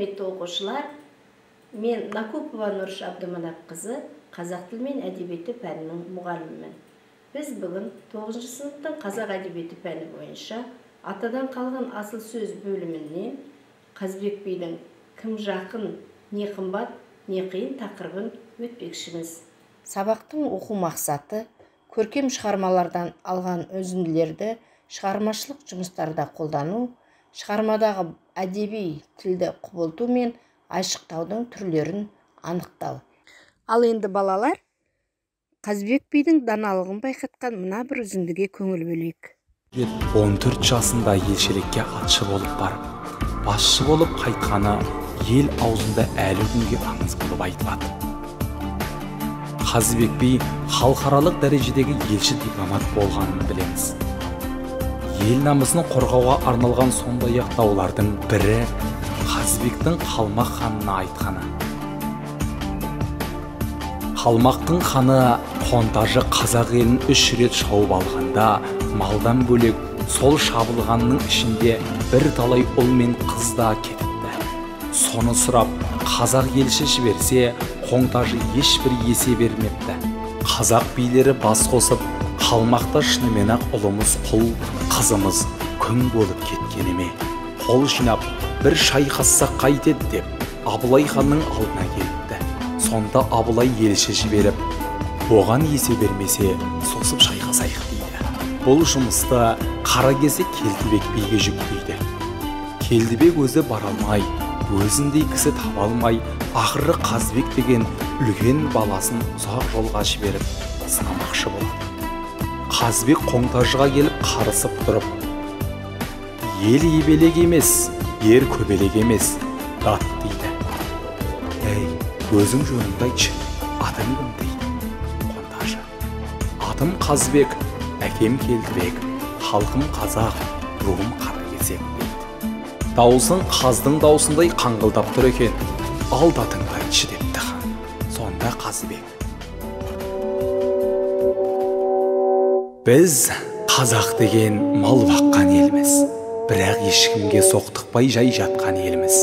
Құрметті оқушылар, мен Накупова Нұрш Абдыманапқызы, қазақ тілі мен әдебиеті пәнінің мұғалімімін. Біз бүгін 9 сыныптың қазақ әдебиеті пәні бойынша атадан қалған асыл сөз бөлімінен Қазыбек бидің кім жақын, не қымбат, не қиын тақырыбын өтпекшіміз. Сабақтың оқу мақсаты көркем шығармалардан алған үзінділерді шығармашылық жұмыстарда қолдану, шығармадағы әдеби тілді құбылту мен айшықтаудың түрлерін анықтау. Ал енді балалар, Қазыбек бидің даналығын байқатқан мына бір үзіндіге көңіл бөлейік. 14 жасында елшілікке атшы болып барып, басшы болып қайтқаны ел аузында әлі күнге аңыз болып айтылады. Қазыбек би халықаралық дәрежедегі елші дипломат болғанын білеміз. Ел намысын қорғауға арналған сондай-ақ даулардың бірі Қазыбектің қалмақ ханына айтқаны. Қалмақтың ханы Қонтажы қазақ елін 3 рет шауып алғанда, малдан бөлек сол шабылғанның ішінде бір талай ұл мен қыз да кетіпті. Соны сұрап қазақ елші жіберсе, Қонтажы ешбір есе бермепті. Қазақ билері бас қосып, қалмақта шынымен-ақ ұлымыз құл, қызымыз күң болып кеткені ме? Қол жинап, бір шайқассақ қайтеді деп Абылай ханның алдына келіпті. Сонда Абылай елші жіберіп, оған есе бермесе, сосып шайқасайық дейді. Бұл жұмысты Қаракесек Келдібек биге жүктейді. Келдібек өзі бара алмай, өзіндей кісі таба алмай, ақыры Қазыбек деген үлкен баласын ұзақ жолға жіберіп сынамақшы болады. Қазыбек Қонтажыға келіп қарысып тұрып, ел ебелек емес, ер көбелек емес, дат дейді. Әй, өзің жөніңді айтшы, атың кім дейді Қонтажы. Атым Қазыбек, әкем Келдібек, халқым қазақ, руым Қаракесек дейді. Дауысың қаздың даусындай қаңғылдап тұр екен, ал датыңды айтшы депті хан. Сонда Қазыбек: біз қазақ деген мал баққан елміз, бірақ ешкімге соқтықпай жай жатқан елміз.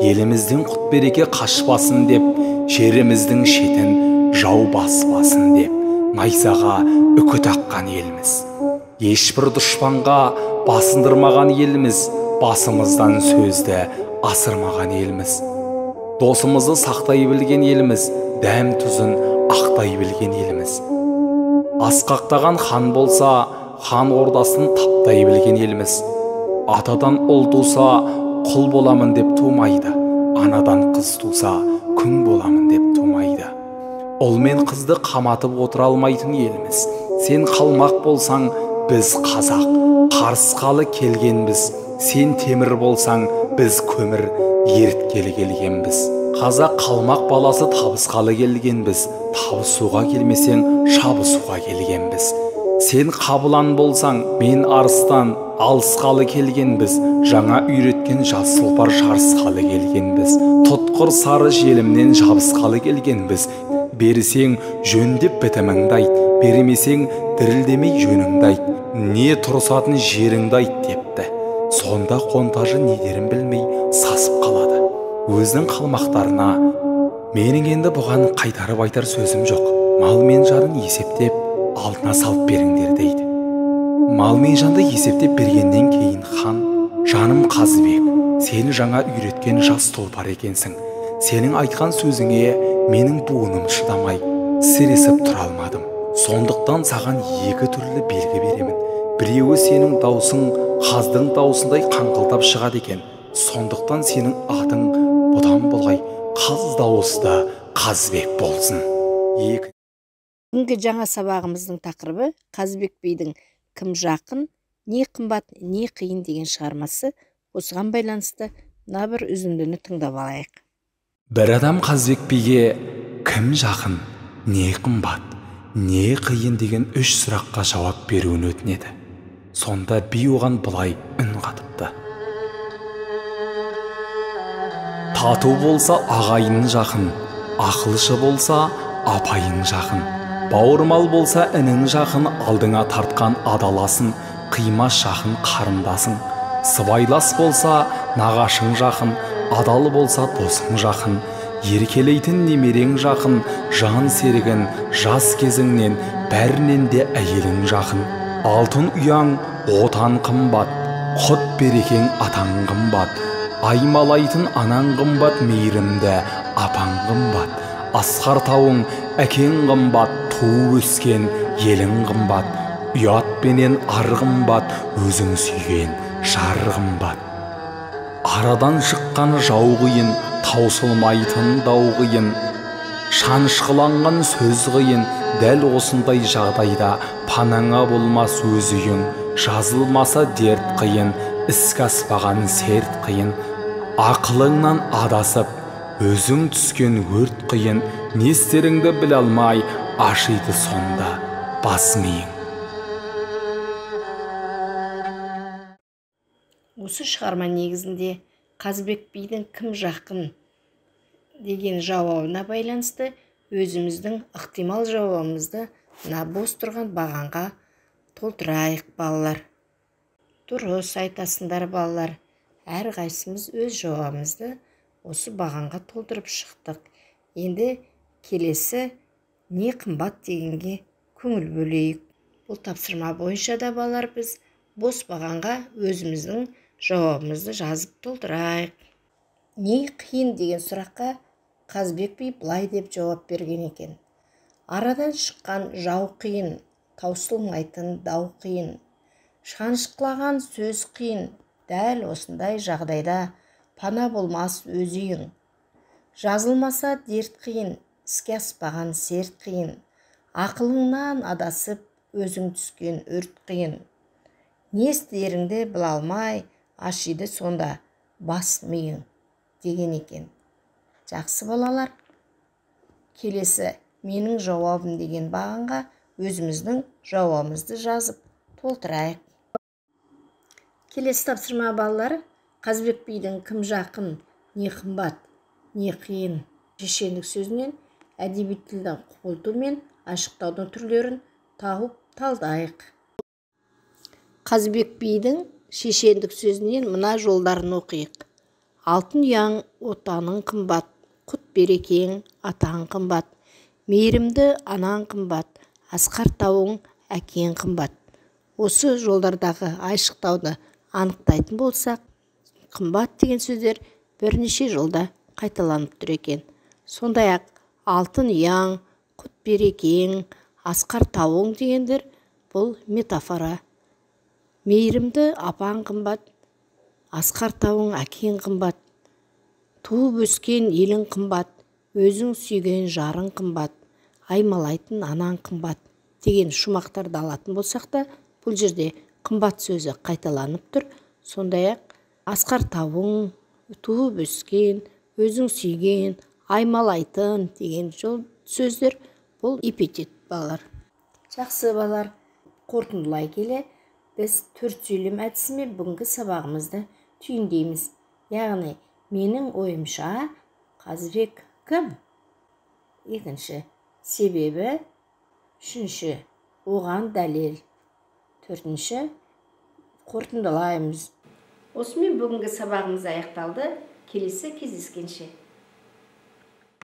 Елімізден құт береке қашпасын деп, жеріміздің шетін жау баспасын деп, найзаға үкі таққан елміз. Ешбір дұшпанға басындырмаған елміз, басымыздан сөзді асырмаған елміз. Досымызды сақтай білген елміз, дәм тұзын ақтай білген елміз. Асқақтаған хан болса, хан ордасын таптай білген елміз. Атадан ұл туса, құл боламын деп тумайды, анадан қыз туса, күң боламын деп тумайды. Ұл мен қызды қаматып отыра алмайтын елміз. Сен қалмақ болсаң, біз қазақ, қарысқалы келгенбіз. Сен темір болсаң, біз көмір еріткелі келгенбіз. Қазақ қалмақ баласы табысқалы келгенбіз, табысуға келмесең, шабысуға келгенбіз. Сен қабылан болсаң, мен арыстан, алысқалы келгенбіз. Жаңа үйреткен жас тұлпар жарысқалы келгенбіз. Тұтқыр сары желімнен жабысқалы келгенбіз. Берсең жөндеп бітіміңді айт, бермесең дірілдемей жөніңді айт, не тұрысатын жеріңді айт депті. Сонда Қонтажы не дерін білмей сасып қалады. Өзінің қалмақтарына: менің енді бұған қайтарып айтар сөзім жоқ, мал мен жанын есептеп алдына салып беріңдер дейді. Мал мен жанды есептеп бергеннен кейін хан: жаным Қазыбек, сені жаңа үйреткен жас тұлпар екенсің. Сенің айтқан сөзіңе менің буыным шыдамай, сіресіп тұра алмадым. Сондықтан саған екі түрлі белгі беремін. Біреуі сенің даусың қаздың даусындай қаңқылдап шығады екен. Сондықтан сенің атың бұдан былай қаз дауысты Қазыбек болсын. Бүгінгі жаңа сабағымыздың тақырыбы Қазыбек бидің кім жақын, не қымбат, не қиын деген шығармасы. Осыған байланысты мына бір үзіндіні тыңдап алайық. Бір адам Қазыбек биге кім жақын, не қымбат, не қиын деген 3 сұраққа жауап беруін өтінеді. Сонда би оған былай үн қатыпты: тату болса ағайын жақын, ақылшы болса апайың жақын, бауырмал болса інің жақын, алдыңа тартқан адаласын, қимас жақын қарындасың, сыбайлас болса нағашың жақын, Адал болса досың жақын, еркелейтін немерең жақын, жан серігін жас кезіңнен, бәрінен де әйелің жақын. Алтын ұяң отан қымбат, құт берекең атаң қымбат, аймалайтын анаң қымбат, мейірімді апаң қымбат, асқар тауың әкең қымбат, туып өскен елің қымбат, ұят пенен ар қымбат, өзің сүйген жар қымбат. Арадан шыққан жау қиын, таусылмайтын дау қиын, шанышқыланған сөз қиын. Дәл осындай жағдайда панаңа болмас өз үйің, жазылмаса дерт қиын, іске аспаған серт қиын. Ақылыңнан адасып, өзің түскен өрт қиын, не істеріңді біле алмай, ашиды сонда бас миың. Осы шығарма негізінде Қазыбек бидің кім жақын деген жауабына байланысты өзіміздің ықтимал жауабымызды мына бос тұрған бағанға толтырайық, балалар. Дұрыс айтасыңдар, балалар. Әрқайсымыз өз жауабымызды осы бағанға толтырып шықтық. Енді келесі не қымбат дегенге көңіл бөлейік. Бұл тапсырма бойынша да, балалар, біз бос бағанға өзіміздің жауабымызды жазып толтырайық. Не қиын деген сұраққа Қазыбек би былай деп жауап берген екен. Арадан шыққан жау қиын, таусылмайтын дау қиын, шанышқылаған сөз қиын. Дәл осындай жағдайда пана болмас өз үйің. Жазылмаса дерт қиын, іске аспаған серт қиын, ақылыңнан адасып өзің түскен өрт қиын. Не істеріңді біле алмай, ашиды сонда бас миың деген екен. Жақсы, балалар. Келесі менің жауабым деген бағанға өзіміздің жауабымызды жазып толтырайық. Келесі тапсырма, балалар, Қазыбек бидің кім жақын, не қымбат, не қиын шешендік сөзінен әдеби тілді құбылту мен ашықтаудың түрлерін тауып талдайық. Қазыбек бидің шешендік сөзінен мына жолдарын оқиық. Алтын ұяң отаның қымбат, құт берекең атаң қымбат, мейірімді анаң қымбат, асқар тауың әкең қымбат. Осы жолдардағы айшықтауды анықтайтын болсақ, қымбат деген сөздер бірнеше жолда қайталанып тұр екен. Сондай-ақ алтын ұяң, құт берекең, асқар тауың дегендер бұл метафора. Мейірімді апаң қымбат, асқар тауың әкең қымбат, туып өскен елің қымбат, өзің сүйген жарың қымбат, аймалайтын анаң қымбат деген шумақтарды алатын болсақ та, бұл жерде қымбат сөзі қайталанып тұр. Сондай-ақ асқар тауың, туып өскен, өзің сүйген, аймалайтын деген сөздер бұл эпитет, балалар. Жақсы, балалар, қорытындылай келе біз төрт сөйлем әдісімен бүгінгі сабағымызды түйіндейміз. Яғни, менің ойымша Қазыбек кім? Екінші, себебі. Үшінші, оған дәлел. Төртінші, қорытындылаймыз. Осымен бүгінгі сабағымыз аяқталды. Келесі кездескенше.